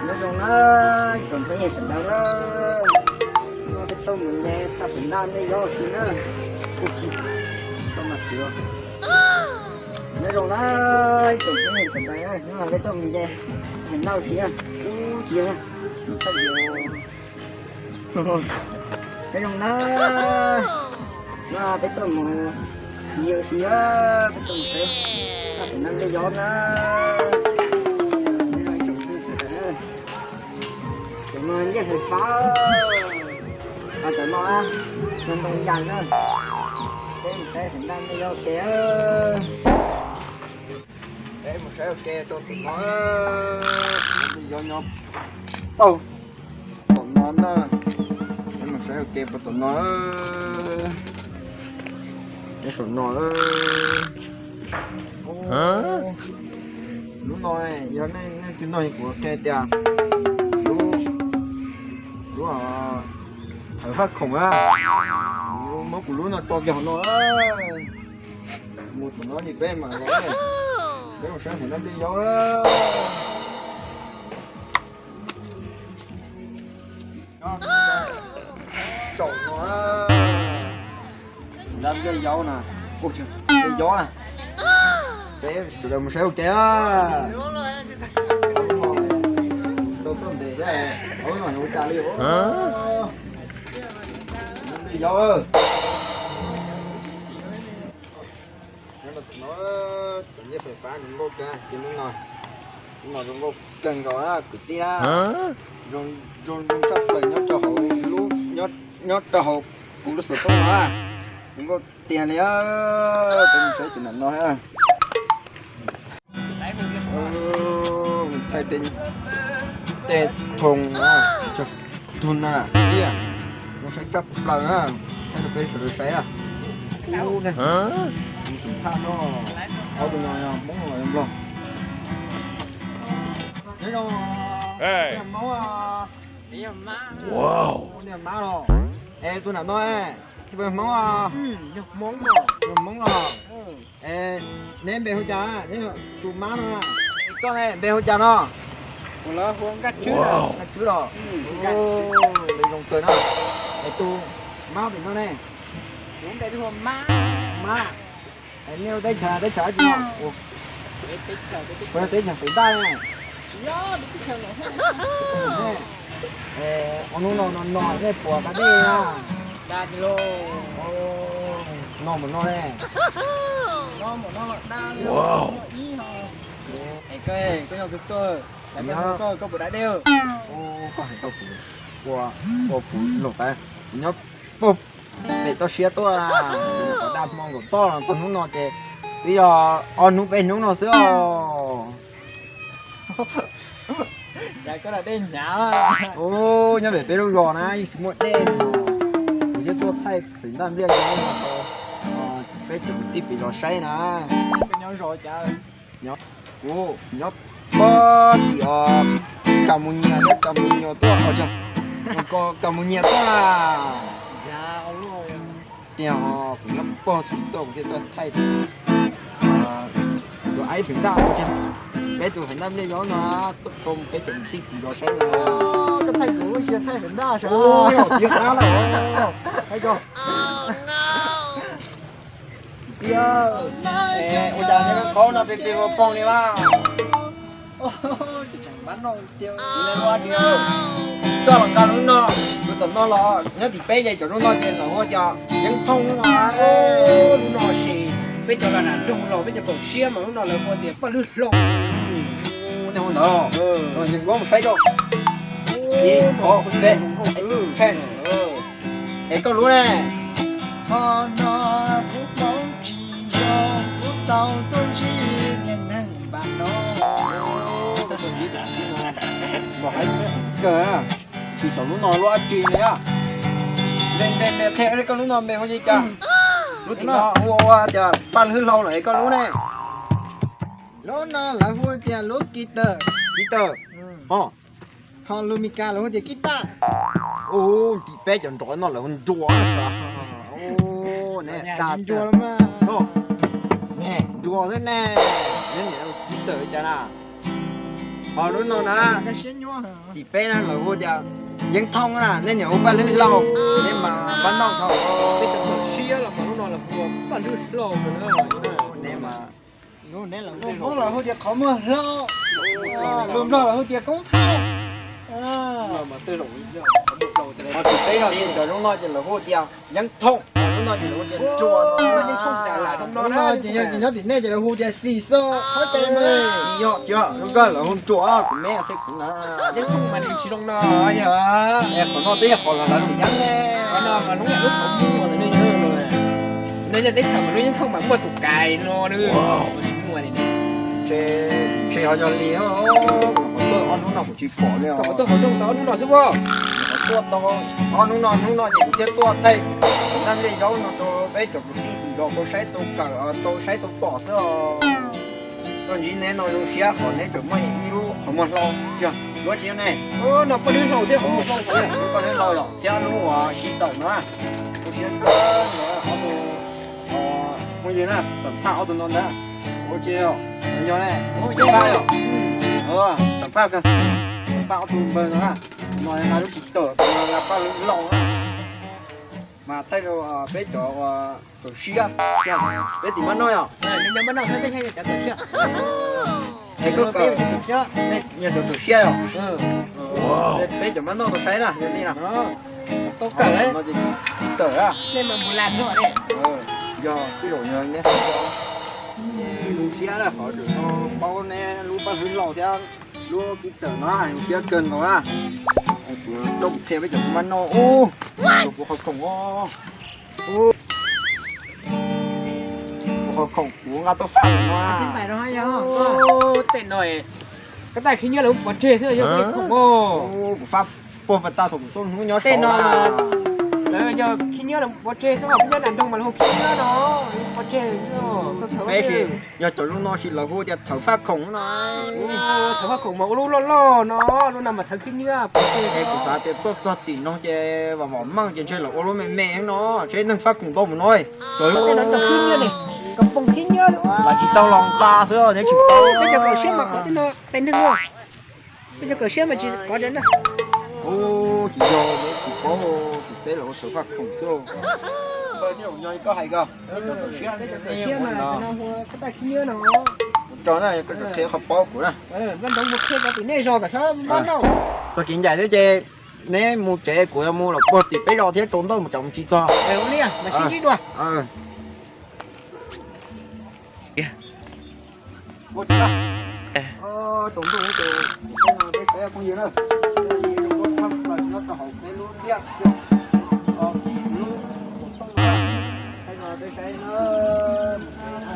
Nyob zoo na, ib tsoom phooj ywg sawv daws na, no peb tuaj mus nce thaj Pem Ntaj Nplej Yob si na. Ub, tsis tau mas txiv. Nyob zoo na, ib tsoom phooj ywg sawv daws na, no peb tuaj mus nce Pem Ntaj si na. Ub, tsis yog na. Nyob zoo na, no peb tuaj mus nce si na, peb tuaj mus peb thaj Pem Ntaj Nplej Yob na. Cov no ncej hais fab, ho cov no ntoo yas na. Peb mus saib Pem Ntaj Nplej Yob ua ke. Peb mus saib ua ke rau tom no, Nplej Yob nyob tau tom no na. Peb mus saib ua ke rau tom no, nyob saum no. Lub no yog nej leej twg noj, kuv qhia tias lub, lub thawv faj khoom na, muab kuv lub no tso kiag hauv no. Mus tom no ces peb mam los, peb mus saib Pem Ntaj Nplej Yob. Tsaum no, Pem Ntaj Nplej Yob na, Nplej Yob na, peb sawv daws mus saib ua ke. Tau tuaj ntes thiab, ua no ua cas li. Nplej Yob. Nyob no, cov ncej fais fab zoo nkauj kawg ces lub no, lub no zoo nkauj kawg nkaus na kwv tij na. Zoo, zoo, zoo tshaj plaws nyob rau hauv lub, nyob rau hauv kuv lub xov tooj no na. Zoo nkauj tiag li. Peb mus saib tus nram no. Thaij tej thoo, tug na, tiaj, zoo saib tshaj plaws na. Thaij rau peb sawv daws saib na. Ub, nej, kuv xum phaj no, ob tug no yog Hmoob los yog Nplog? Nyob zoo, Hmoob, niam mab los. Es tus nram no, tus Hmoob, Hmoob los? Es neb npe hu cas? Neb tus mab no, koj ne npe hu cas no? Nkaj Tswb los? Npe zoo kawg na. Es tus mab pem no ne? Mab. Es nej ua teb chaws, teb chaws dab tsi no? Ua teb chaws Pem Ntaj ne. Ua hnub no no no nej puas da dej na? No mus no ne. Koj yog tus tuaj, koj puas da dej? Koj hais rau kuv, ua, ua kuv lus tas, kuv nyob pem toj siab tuaj, kuv da hmo nkaum toj los txog hnub no ces twb yog ob hnub peb hnub no xwb os. Cas koj da dej hnyav. Ub, nyob pem peb lub zos na yeej tsis muaj dej li no. Kuv thiaj tuaj thaij Pem Ntaj Nplej Yob no rau peb cov kwv tij pem los saib na. Nyob, kuv nyob pog tim os, Kas Mus Nyias, Kas Mus Nyias tuaj, Kas Mus Nyias tuaj na. Tiag, kuv nyob pog tim tuaj kuv thiaj tuaj thaij tus aib Pem Ntaj, peb tus Pem Ntaj Nplej Yob no tuaj rau peb cov kwv tij pem los saib na. Koj thaij kuv tsis thaij Pem Ntaj sav. Ub, yog tiag qab lawm. Hais koj, tiag, ua cas nej lub qhov no pes pes pog pog li mas? Coj los nqa lub no, lub tom no los nyob tim peb ces cov lub no ces lawv hu tias yeeb thooj no. Lub no ces peb cov lam nam nroog los peb cov kaum siab mas lub no lawv hu tias paj lwb hlau. Nej hu ntawd los? Mus saib rau. Ib, ob, peb. Es koj lub ne? Qhov no kuv hmoov tsis zoo, kuv tau tuaj ntsib niag neeg npam no. Kawg, tsis xav lub no lub dab tsi li. Npe, npe, npe, qhia koj lub no npe hu li cas? Lub tim no hu ua tias paj lwb hlau lawm, es koj lub ne? Lub no lawv hu tias lub kis tawm. Kis tawm. Ho lus Mes Kas lawv hu tias kib taj. Ub, tim peb cov nrov no lawv hu nruas. Ub, ne, nruas xwb ne. Neb niam kib tawm li cas na? Ho lub no na, tim peb na lawv hu tias Yeeb Thooj na, nej niam hu Paj Hlwb Hlau, nej mas Paj Nooj Thooj. Peb cov siab los mas lub no lawv hu Paj Hlwb Hlau no na. Lub Hmoob los hu tias Qhov Muag Hlau, lub Nplog los hu tias Koob Thauj. Ho tim peb no ces cov lub no ces lawv hu tias Yeeb Thooj, lub no ces lawv hu tias Ntsuas, lub no ces yog ces nyob tim nej ces lawv hu tias Xis Xo, qhov cai mas. Yog, yog, lub koj lawv hu Ntsuas, kuv me qhia kuv na. Yeeb Thooj mas nws tsis zoo no yog. Qhov no twb yog qhov lawv lub yeeb ne. Qhov no mas lub yam lub qhov muag lawm ne yog. No yog teb chaws mas lub Yeeb Thooj mas muaj tus kais no nws. Ntshe ho yog li, kuv tuaj ob hnub no kuv tsis pom li. Koj tuaj qhov rooj tau ob hnub no xwb puas? Kuv tuaj tau ob hnub no, hnub no ces kuv thiaj tuaj thaij kuv ntaj ncej zaub no rau peb cov kwv tij tim zos tau saib tau kawm tau saib tau pom xwb os. Tuaj ntsib neb no zoo siab qhov neb tseem muaj ib lub qhov muag hlau, luab tsis ne. No Paj Hlwb Hlau thiab qhov muag hlau, Paj Hlwb Hlau yom, thiab lub uas Kiv Tawm no. Zoo siab kawg, ob tug phooj ywg na, xam phaj ob tug no ntag. Ua tsis yog, yog ne, xam phaj yom, xam phaj kawg, xam phaj ob tug npawg no na. No yog lub Kiv Tawm, no yog Paj Hlwb Hlau na. Mas thaij rau peb cov uas tawm siab, peb tim Mab Noj yom. Es koj, nej yog cov tawm siab yom. Peb cov Mab Noj tau saib na, yog li na. No ces Kiv Tawm na. Yog tij laum yog neb zoo siab na, qhov tseem tau paub neb lub Paj Hlwb Hlau thiab lub Kiv Tawm no zoo siab kawg nkaus na. Kuv coj mus qhia peb cov Mab Noj ub, kuv qhov khoom os. Kuv qhov khoom kuv nqa tuaj faj no. Tej no koj taj khib nyiab lawv pov tseg xwb yog khoom os. Kuv faj puag pas tas thaum kuv tuaj hnub nyob tej no. Lawv yog khib nyiab lawv pov tseg xwb, peb nyob nram nroog mas lawv hu khib nyiab no, pov tseg. Peb sis yog cov lub no sis lawv hu tias thawv faj khoom no. Thawv faj khoom mas ua lub loj loj no, lub no mas thawv khib nyiab pov tseg. Kuv xav tias tuaj txog tim no ces vam vam meej ces ntshe lawv ua lub me me no, ntshe neeg faj khoom ntau mus no. Cov lub no khib nyiab ne, kom poob khib nyiab. Lawv tsis tau los nqa xwb, neb tsis paub. Peb cov kawm siab mas qhov tej no peb neeg ua. Peb cov kawm siab mas tsis kov dev na. Ub, tsis yog, neb tsis paub, tsis peb los ua thawv faj khoom xwb. Koj hais ko, koj siab mas no hu koj taj khib nyiab no. Kuv tso na, koj qhia qhov paub kuv na. Npaj ntoo mus qhia rau tim nej zos kom txhob mob noj. Txog kev ncaim thiab ces neb mus tsev, kuv yuav mus los puag tim peb zos thiab, tsaus ntuj mus tsam mus tsis txog. Ua li mas sib ntsib dua. Ua tsaus ntuj ces peb no peb saib phooj ywg na, peb zoo nyob tshaj plaws nyob rau hauv peb lub liaj, lub, peb no peb saib na, mus tsev na.